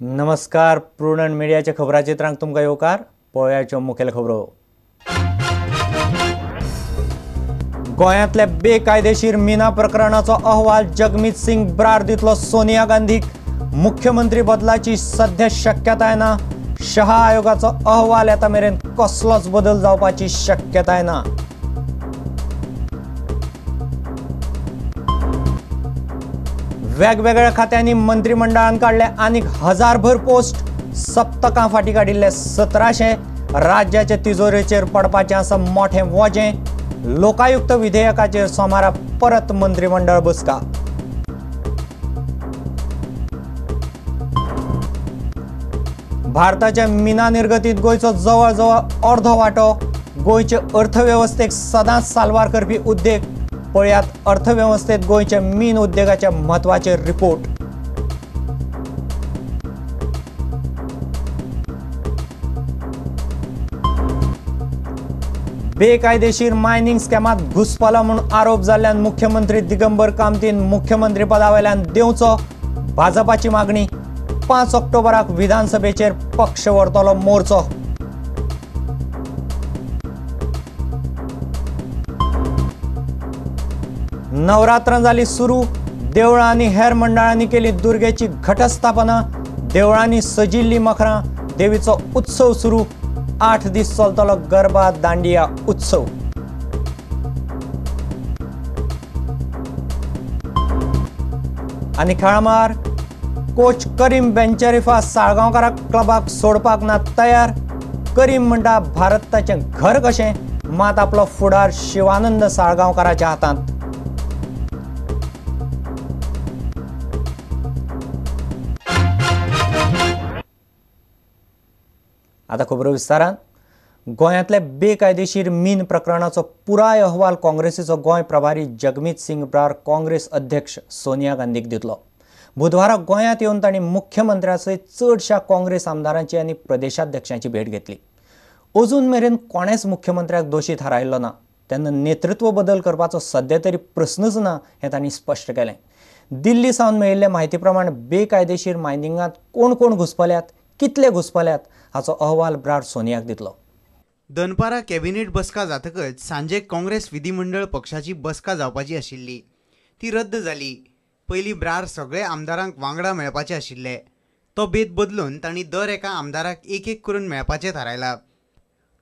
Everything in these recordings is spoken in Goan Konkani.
नमस्कार, प्रुडंट मिडियाच्या खबराचित्रांक तुमकां येवकार. पळोवयाच्यो मुखेल खबरो. गोंयांतल्या बेकायदेशीर मिना प्रकरणाचो अहवाल जगमीत सिंग ब्रार दितलो सोनिया गांधीक. मुख्यमंत्री बदलाची सध्या शक्यताय ना. शहा आयोगाचो अहवाल येता मेरेन कसलोच बदल जावपाची शक्यताय ना. वेगवेगळ्या खात्यांनी मंत्रिमंडळान काडले आनीक हजारभर पोस्ट. सप्तकां फाटीं काडिल्ले 1700. राज्याचे तिजोरेचेर पडपाचें आसा मोठें वजें. लोकायुक्त विधेयकाचेर सोमारा परत मंत्रिमंडळ बसका. भारताच्या मिना निर्गतींत गोंयचो जवळ जवळ अर्दो वांटो. गोंयचे अर्थवेवस्थेक सदांच साल्वार करपी उद्देग. पळयात अर्थवेवस्थेत गोंयच्या मीन उद्देगाचे म्हत्वाचे रिपोर्ट. बेकायदेशीर मायनिंग स्कॅमात घुसपला म्हूण आरोप जाल्ल्यान मुख्यमंत्री दिगंबर कामतीन मुख्यमंत्री पदावेल्यान देंवचो. भाजपाची मागणी. 5 ऑक्टोबराक विधानसभेचेर पक्ष व्हरतलो मोर्चो. नवरात्रां जाली सुरू. देवळां आनी हेर मंडळांनी केली दुर्गेची घटस्थापना. देवळांनी सजिल्ली मखरां. देवीचो उत्सव सुरू. 8 दीस चलतलो गरबा दांडिया उत्सव. आनी खेळामळार कोच करीम बेंचरिफा साळगांवकाराक क्लबाक सोडपाक ना तयार. करीम म्हणटा भारत ताचें घर कशें, मात आपलो फुडार शिवानंद साळगांवकाराच्या हातांत. आतां खबरो विस्तारान. गोंयांतल्या बेकायदेशीर मीन प्रकरणाचो पुराय अहवाल काँग्रेसीचो गोंय प्रभारी जगमीत सिंग ब्रार काँग्रेस अध्यक्ष सोनिया गांधीक दितलो. बुधवारा गोंयांत येवन तांणी मुख्यमंत्र्या सयत चडश्या काँग्रेस आमदारांची आनी प्रदेशाध्यक्षांची भेट घेतली. अजून मेरेन कोणेच मुख्यमंत्र्याक दोशी थारायल्लो ना. तेन्ना नेतृत्व बदल करपाचो सद्या तरी प्रस्नच ना हें तांणी स्पश्ट केलें. दिल्ली सावन मेळिल्ले म्हायती प्रमाण बेकायदेशीर मायनिंगांत कोण कोण घुसपल्यात, कितले घुसपल्यात हाचो अहवाल ब्रार सोनियाक दितलो. दनपारा कॅबिनेट बसका जातकच सांजे काँग्रेस विधिमंडळ पक्षाची बसका जावपाची आशिल्ली, ती रद्द जाली. पयलीं ब्रार सगळे आमदारांक वांगडा मेळपाचे आशिल्ले. तो बेत बदलून तांणी दर एका आमदाराक एक एक करून मेळपाचें थारायलां.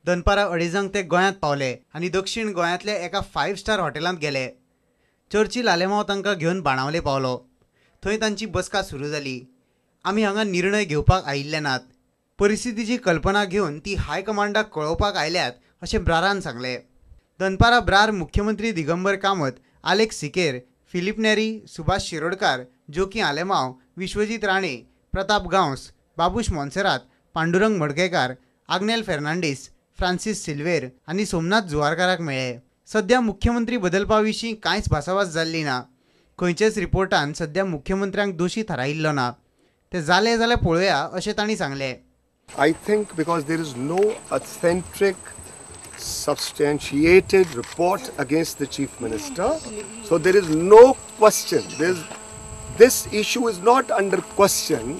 दनपारा 2:30 ते गोंयांत पावले आनी दक्षिण गोंयांतल्या एका 5 स्टार हॉटेलांत गेले. चर्चिल आलेमांव तांकां घेवन बाणावले पावलो. थंय तांची बसका सुरू जाली. आमी हांगा निर्णय घेवपाक आयिल्ले नात, परिस्थितीची कल्पना घेवन ती हायकमांडाक कळोवपाक आयल्यात अशें ब्रारान सांगलें. दनपारा ब्रार मुख्यमंत्री दिगंबर कामत, आलेक्स सिकेर, फिलीप नेरी, सुभाष शिरोडकार, जोकी आलेमांव, विश्वजीत राणे, प्रताप गांवस, बाबूश मोन्सेरात, पांडुरंग मडकेकार, आग्नेल फेर्नांडीस, फ्रांसीस सिल्वेर आनी सोमनाथ जुवारकाराक मेळ्ळे. सद्या मुख्यमंत्री बदलपा विशीं कांयच भासाभास जाल्ली ना. खंयच्याच रिपोर्टान सद्या मुख्यमंत्र्यांक दोशी थारायिल्लो ना. ते जाले जाल्यार पळोवया अशें तांणी सांगलें. I think because there is no authentic, substantiated report against the Chief Minister, so there is no question. This issue is not under question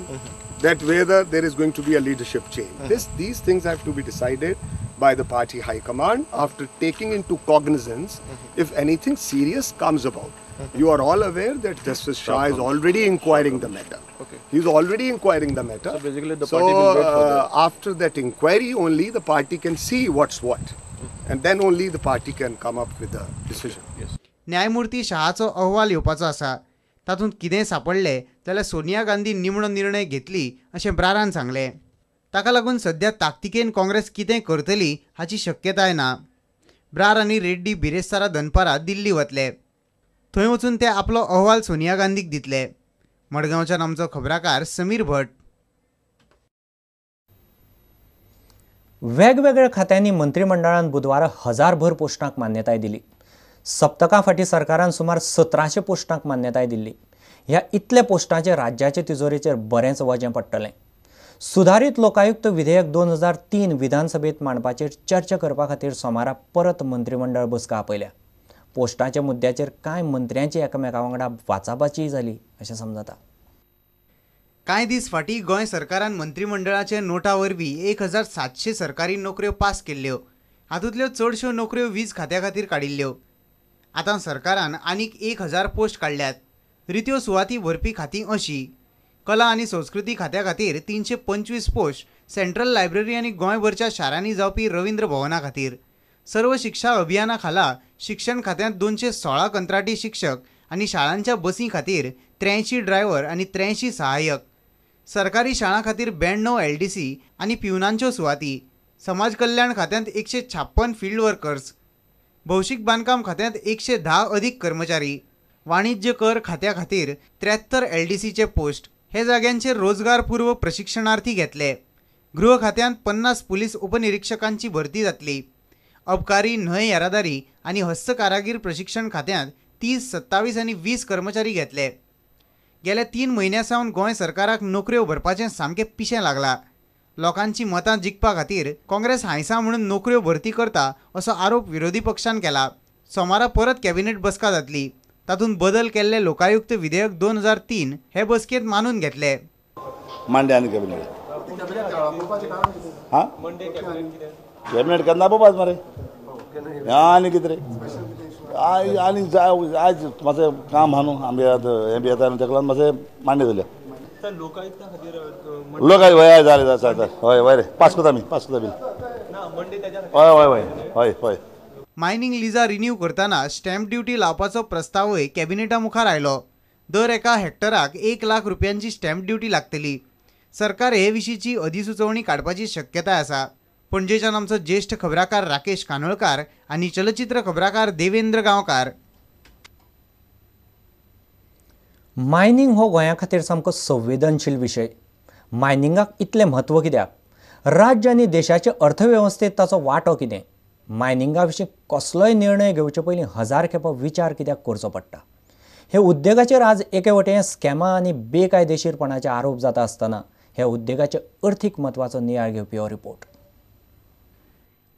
that whether there is going to be a leadership change. These things have to be decided by the party high command after taking into cognizance if anything serious comes about. You are all aware that Justice Shah is already inquiring the matter. Okay. He is already inquiring the matter. So basically the party will wait for that. After that inquiry only the party can see what's what. And then only the party can come up with a decision. Yes. न्यायमूर्ती शहाचो अहवाल येवपाचो आसा. तातूंत कितें सांपडलें जाल्यार सोनिया गांधी निमणो निर्णय घेतली अशें ब्रारान सांगलें. ताका लागून सध्या ताकतिकेन काँग्रेस कितें करतली हाची शक्यताय ना. ब्रार आनी रेड्डी बिरेस्तारा दनपारा दिल्ली वतले. थंय वचून ते आपलो अहवाल सोनिया गांधीक दितले. मडगांवच्यान आमचो खबराकार समीर भट. वेगवेगळ्या खात्यांनी मंत्रिमंडळान बुधवारा हजारभर पोस्टांक मान्यताय दिली. सप्तका फाटीं सरकारान सुमार 1700 पोस्टांक मान्यताय दिल्ली. ह्या इतल्या पोस्टांचें राज्याचे तिजोरेचेर बरेंच वजें पडटलें. सुधारित लोकायुक्त विधेयक 2003 विधानसभेत मांडपाचेर चर्चा करपा खातीर सोमारा परत मंत्रिमंडळ बसका आपयल्या. पोस्टाच्या मुद्द्याचेर कांय मंत्र्यांची एकामेका वांगडा वाचाबाचीय जाली अशें समजता. कांय दीस फाटीं गोंय सरकारान मंत्रिमंडळाच्या नोटा वरवीं 1700 सरकारी नोकऱ्यो पास केल्ल्यो. हातूंतल्यो चडश्यो नोकऱ्यो वीज खात्या खातीर काडिल्ल्यो. आतां सरकारान आनीक 1000 पोस्ट काडल्यात. रित्यो सुवाती भरपी खातीं अशी: कला आनी संस्कृती खात्या खातीर 325 पोस्ट सेंट्रल लायब्ररी आनी गोंयभरच्या शारांनी जावपी रवींद्र भवना खातीर. सर्व शिक्षा अभियाना खाला शिक्षण खात्यांत 216 कंत्राटी शिक्षक आनी शाळांच्या बसीं खातीर 83 ड्रायव्हर आनी 83 सहाय्यक. सरकारी शाळां खातीर 92 LDC आनी प्युनांच्यो सुवाती. समाज कल्याण खात्यांत 156 फील्ड वर्कर्स. भौशीक बांदकाम खात्यांत 110 अदीक कर्मचारी. वाणिज्य कर खात्या खातीर 73 LDCचे पोस्ट. हे जाग्यांचेर रोजगार पूर्व प्रशिक्षणार्थी घेतले. गृह खात्यांत 50 पुलीस उपनिरीक्षकांची भरती जातली. अबकारी, न्हंय येरादारी आनी हस्तकारागीर प्रशिक्षण खात्यांत 30, 27 आनी 20 कर्मचारी घेतले. गेल्या 3 म्हयन्यां सावन गोंय सरकाराक नोकऱ्यो भरपाचें सामकें पिशें लागलां. लोकांची मतां जिखपा खातीर काँग्रेस हांयसां म्हणून नोकऱ्यो भरती करता असो आरोप विरोधी पक्षान केला. सोमारा परत कॅबिनेट बसका जातली. तातूंत बदल केल्ले लोकायुक्त विधेयक 2003 हे बसकेंत मानून घेतले. मांडे आनी कॅबिनेट हां कॅबिनेट केन्ना पळोवपाच मरे आनी कितें रे आनी आयज मातशें काम आहा न्हू आमगे आतां हें बी येता न्हू तेका लागून मातशें मांडे जाल्या. लोकायुक्त हय जालें जालें हय हय रे पास करता आमी पास करता बील हय हय हय हय हय. मायनिंग लिजा रिन्यू करतना स्टॅम्प ड्युटी लावपाचो प्रस्तावय कॅबिनेटा मुखार आयलो. दर एका हेक्टराक 1 लाख रुपयांची स्टॅम्प ड्युटी लागतली. सरकार हे विशींची अधिसुचोवणी काडपाची शक्यताय आसा. पणजेच्यान आमचो ज्येष्ठ खबराकार राकेश कानोळकार आनी चलचित्र खबराकार देवेंद्र गांवकार. मायनिंग हो गोंया खातीर सामको संवेदनशील विशय. मायनिंगाक इतलें म्हत्व कित्याक? राज्य आनी देशाचे अर्थवेवस्थेत ताचो वांटो कितें? मायनिंगा विशीं कसलोय निर्णय घेवचे पयलीं 1000 खेपो विचार कित्याक करचो पडटा? हे उद्देगाचेर आज एके वटेन स्कॅमां आनी बेकायदेशीरपणाचे आरोप जाता आसतना ह्या उद्देगाचे अर्थीक म्हत्वाचो नियाळ घेवपी हो रिपोर्ट.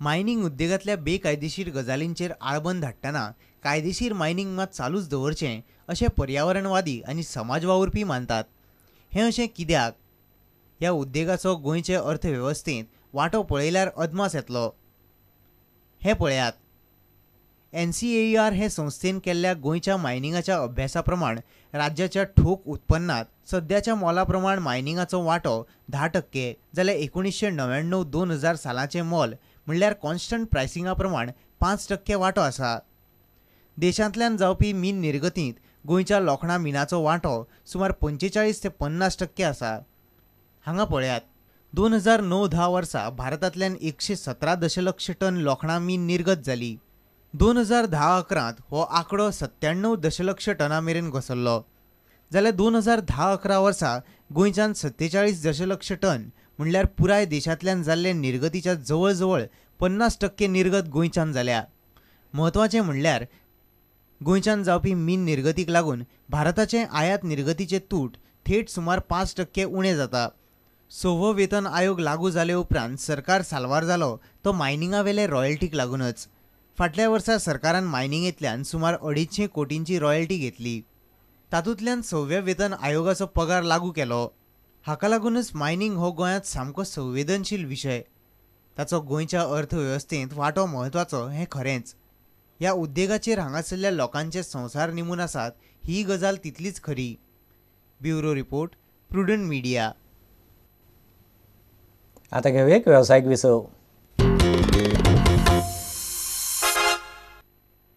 मायनिंग उद्देगांतल्या बेकायदेशीर गजालींचेर आळबंद हाडटना कायदेशीर मायनिंग मात चालूच दवरचें अशें पर्यावरणवादी आनी समाज वावुरपी मानतात. हें अशें कित्याक? ह्या उद्देगाचो गोंयचे अर्थवेवस्थेंत वांटो पळयल्यार अदमास येतलो. हें पळयात. NCAER हे संस्थेन केल्ल्या गोंयच्या मायनिंगाच्या अभ्यासा प्रमाण राज्याच्या ठोक उत्पन्नात सद्याच्या मोला प्रमाण मायनिंगाचो वांटो 10% जाल्यार 1999-2000 सालाचें मोल म्हणल्यार कॉन्स्टंट प्रायसिंगा प्रमाण 5% वांटो आसा. देशांतल्यान जावपी मीन निर्गतींत गोंयच्या लोखणा मिनाचो वांटो सुमार 45 ते 50% आसा. हांगा पळयात. 2009-10 वर्सा भारतांतल्यान 117 दशलक्ष टन लोखणा मीन निर्गत जाली. 2010-11 हो आंकडो 97 दशलक्ष टना मेरेन घसरलो. जाल्यार 2010-11 वर्सा गोंयच्यान 47 दशलक्ष टन म्हणल्यार पुराय देशांतल्यान जाल्ले निर्गतीच्या जवळ जवळ 50% निर्गत गोंयच्यान जाल्या. म्हत्वाचें म्हणल्यार गोंयच्यान जावपी मीन निर्गतीक लागून भारताचे आयात निर्गतीचे तूट थेट सुमार 5% उणें जाता. 6वो वेतन आयोग लागू जाले उपरांत सरकार साल्वार जालो तो मायनिंगावेले रॉयल्टीक लागूनच. फाटल्या वर्सा सरकारान मायनिंगेंतल्यान सुमार 250 कोटींची रॉयल्टी घेतली. तातूंतल्यान 6व्या वेतन आयोगाचो पगार लागू केलो. हाका लागूनच मायनिंग हो गोंयांत सामको संवेदनशील विशय. ताचो गोंयच्या अर्थवेवस्थेंत वांटो म्हत्वाचो हें खरेंच. ह्या उद्देगाचेर हांगासरल्या लोकांचे संवसार निमून आसात ही गजाल तितलीच खरी. Bureau report, Prudent Media. आता घेऊया एक व्यावसायिक विसव.